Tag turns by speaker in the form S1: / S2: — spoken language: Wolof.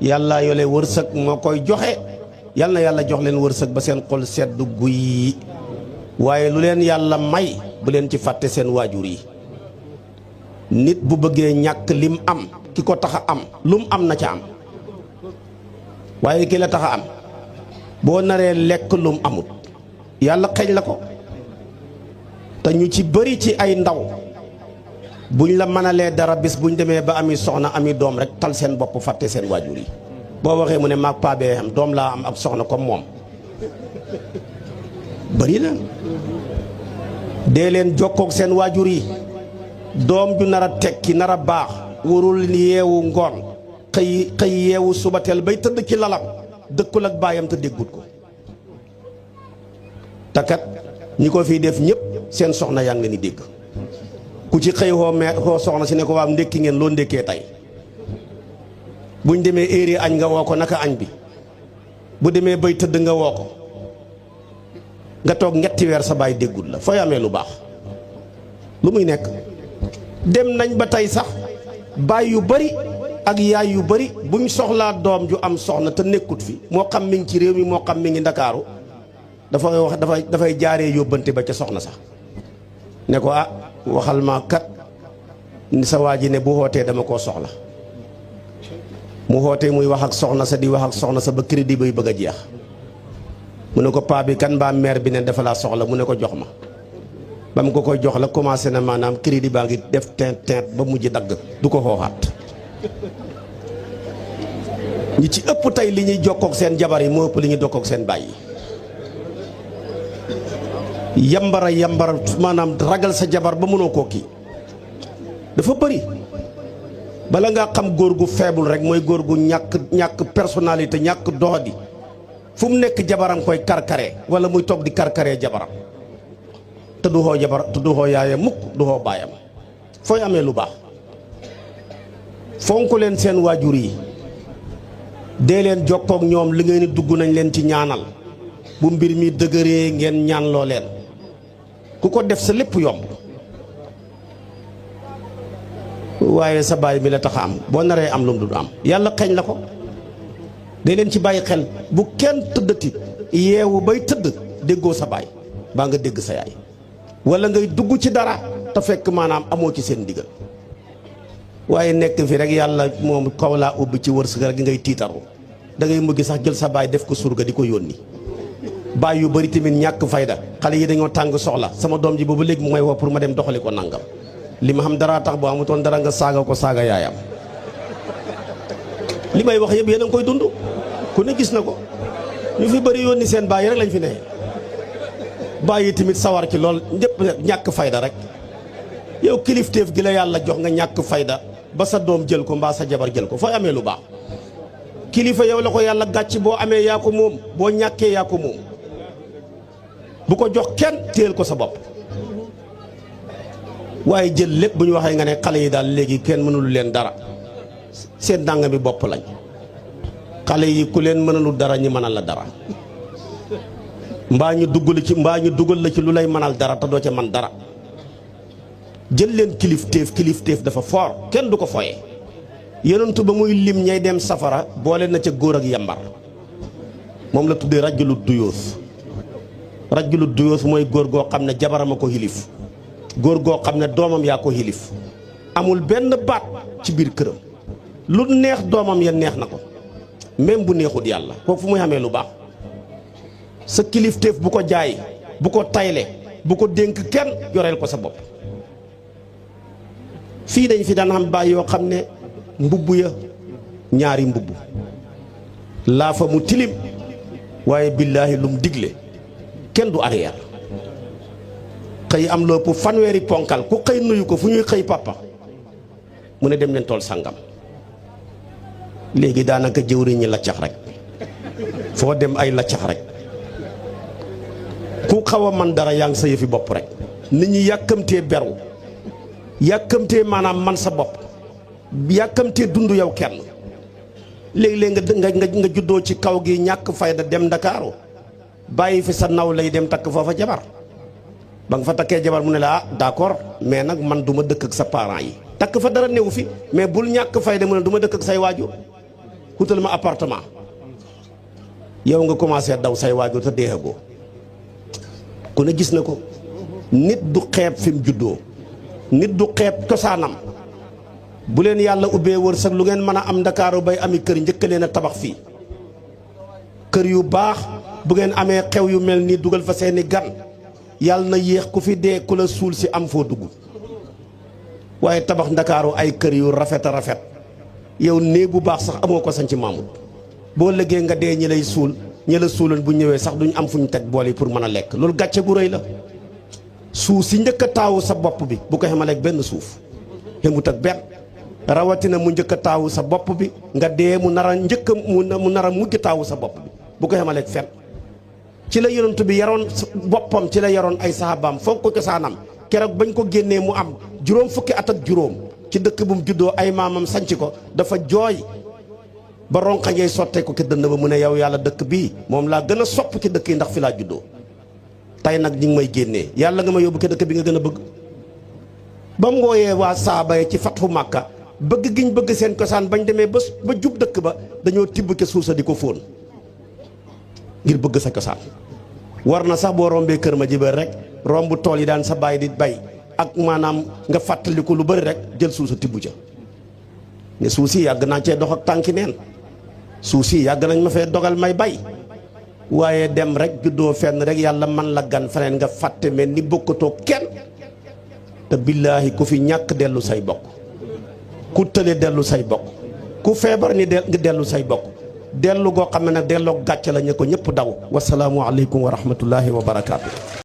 S1: yàlla yole wërsëg moo koy joxe yal na yàlla jox leen wërsëg ba seen xol sedd guy waaye lu leen yàlla may bu leen ci fàtte seen waajur yi. nit bu bëggee ñàkk lim am ki ko tax a am lum am na ca am waaye ki la tax a am boo naree lekk lum amut yàlla xeeñ la ko. te ñu ci bëri ci ay ndaw buñ la mënalee dara bis buñ demee ba ami soxna ami doom rek tal seen bopp fàtte seen waajur yi. boo waxee mu ne maag paa bee xam doom laa am ak soxna comme moom bëri na. dee leen jokkoog seen waajur yi. doom ju nar a tekki nar a baax warul yeewu ngoon xëy yeewu subateel bay tëdd ci lalam dëkkul ak baayam te déggut ko. takat ñi ko fii def ñëpp seen soxna yaa ngi leen di dégg ku ci xëy xoo soxna si ne ko waaw ndékki ngeen loo ndékkee tey buñ demee éeri añ nga woo ko naka añ bi bu demee bay tëdd nga woo ko nga toog ñetti weer sa baay déggul la fooy amee lu baax lu muy nekk. dem nañ ba tey sax baay yu bari ak yaay yu bari buñ soxlaa doom ju am soxna te nekkut fi moo xam mi ngi ci réew mi moo xam mi ngi ndakaaru dafay jaaree yóbbante ba ca soxna sax ne ko ah waxal ma kat ni sa waa ji ne bu xootee dama koo soxla mu xootee muy wax ak soxna sa di wax ak soxna sa ba crédit bay bëgg a jeex mu ne ko paa bi kan mbaa mère bi ne dafa laa soxla mu ne ko jox ma ba mu ko koy jox la commencé na maanaam crédit baa ngi def teint ba mujj dagg du ko xooxaat. ñi ci ëpp tey li ñuy jokkook seen jabar yi moo ëpp li ñuy jokkook seen baay yi. yambara maanaam ragal sa jabar ba mënoo koo kii dafa bëri. bala ngaa xam góor gu faible rek mooy góor gu ñàkk personnalité ñàkk doxadi fu mu nekk jabaram koy karkaree wala muy toog di karkaree jabaram. te du xoo jabar te du xoo yaayam mukk du xoo baayam fooy amee lu baax. fonk leen seen waajur yi dee leen jokkook ñoom li ngeen di dugg nañ leen ci ñaanal bu mbir mi dëgëree ngeen ñaan loo leen ku ko def sa lépp yomb. waaye sa baay mi la tax a am boo naree am lu mu du am yàlla xeeñ la ko. dee leen ci bàyyi xel bu kenn tëddati yeewu bay tëdd déggoo sa baay baa nga dégg sa yaay. wala ngay dugg ci dara te fekk maanaam amoo ci seen ndigal waaye nekk fi rek yàlla moom kaw laa ubbi ci wërsëg rek ngay tiitaru da ngay mujj sax jël sa baay def ko surga di ko yónni. baay yu bari tamit ñàkk fayda xale yi dañoo tàng soxla sama doom ji boobu léegi mu may woo pour ma dem doxali ko nangam li ma xam dara tax boo amutoon dara nga saaga ko saaga yaayam. li may wax yëpp yéen a ngi koy dund ku ne gis na ko ñu fi bari yónni seen baay rek lañ fi ne. bàyyi tamit sawar ci lool ñëpp ñàkk fayda rek yow kilifteef gi la yàlla jox nga ñàkk fayda ba sa doom jël ko mbaa sa jabar jël ko fooy amee lu baax. kilifa yow la ko yàlla gàcc boo amee yaa ko moom boo ñàkkee yaa ko moom bu ko jox kenn téel ko sa bopp. waaye jël lépp bu ñu waxee nga ne xale yi daal léegi kenn mënul leen dara seen ndànga mi bopp lañ. xale yi ku leen mënalul dara ñi mënal la dara. mbaa ñu dugal la ci lu lay mënal dara te doo ca man dara. jël leen kilifteef dafa foor kenn du ko foye. yonentu ba muy lim ñay dem safara boole na ca góor ak yambar moom la tuddee rajulu duyóos mooy góor goo xam ne jabarama ko xilif góor goo xam ne doomam yaa ko xilif amul benn baat ci biir këram lu neex doomam ya neex na ko même bu neexut yàlla kooku fu muy xamee lu baax. sa kilifteef bu ko jaay bu ko tayle bu ko dénk kenn yoreel ko sa bopp. fii dañ fi daan xam baay yoo xam ne mbubb ya ñaari mbubb laa fa mu tilim waaye billaahi lum digle kenn du arrière. xëy am lépp fanweeri ponkal ku xëy nuyu ko fu ñuy xëy papa mu ne dem leen tool sangam. léegi daanaka jëwriñ ñi laccax rek foo dem ay laccax rek. ku xaw a man dara yaa ngi sa yëfi bopp rek. nit ñi yàkkamtee beru yàkkamtee maanaam man sa bopp yàkkamtee dund yow kenn. léegi-léeg nga juddoo ci kaw gi ñàkk fayda dem Ndakaaru bàyyi fi sa naw lay dem takk foofa jabar ba nga fa takkee jabar mu ne la ah d'accord mais nag man du ma dëkk ak sa parents yi. takk fa dara néew fi mais bul ñàkk fayda mu ne du ma dëkk ak say waajur wutal ma appartement yow nga commencé daw say waajur te deexagoo ku ne gis na ko. nit du xeeb fi mu juddoo nit du xeeb cosaanam bu leen yàlla ubbee wërsëg lu ngeen mën a am ndakaaru bay ami kër njëkk leen a tabax fii kër yu baax bu ngeen amee xew yu mel nii dugal fa seeni gan yàlla na yéex ku fi dee ku la suul si am foo dugg waaye tabax ndakaaru ay kër yu rafet a rafet yow néeg bu baax sax amoo ko sañ ci maamut boo lëggee nga dee ñi lay suul ñi la suuloon bu ñëwee sax duñ am fu ñu teg bool yi pour mën a lekk loolu gàcce gu rëy la. suuf si njëkk a taawu sa bopp bi bu ko xamaleeg benn suuf xemut ak benn rawatina mu njëkk a taawu sa bopp bi nga dee mu nar a njëkk mu nar a mujj taawu sa bopp bi bu ko xamaleeg fenn ci la yonent bi yaroon boppam ci la yaroon ay sahabaam foog ko cosaanam keroog bañ ko génnee mu am juróom fukki at ak juróom ci dëkk bu mu juddoo ay maamam sanc ko dafa jooy ba ronqañee sottee ko ki dënd ba mu ne yow yàlla dëkk bii moom laa gën a sopp ci dëkk yi ndax fi laa juddoo tey nag ñi ngi may génnee yàlla nga ma yóbbu ke dëkk bi nga gën a bëgg ba mu wooyee waa saaba yi ci fatxu màkka bëgg giñ bëgg seen cosaan bañ demee ba jub dëkk ba dañoo tibb ke suuf sa di ko fóon ngir bëgg sa cosaan war na sax boo rombee kër ma jibal rek romb tool yi daan sa baay di bay ak maanaam nga fàttaliku lu bari rek jël suuf sa tibb ca ne suuf si yàgg naa cee dox ak tànki neen suuf si yàgg nañ ma fee dogal may bay waaye dem rek juddoo fenn rek yàlla man la gan feneen nga fàtte mel ni bokkatoo kenn te billaahi ku fi ñàkk dellu say bokk ku tële dellu say bokk ku feebar ni nga dellu say bokk dellu goo xam ne nag delloo gàcce la ñu ko ñëpp daw wasalaamu aleykum wa rahmatullahi wa barakaatu.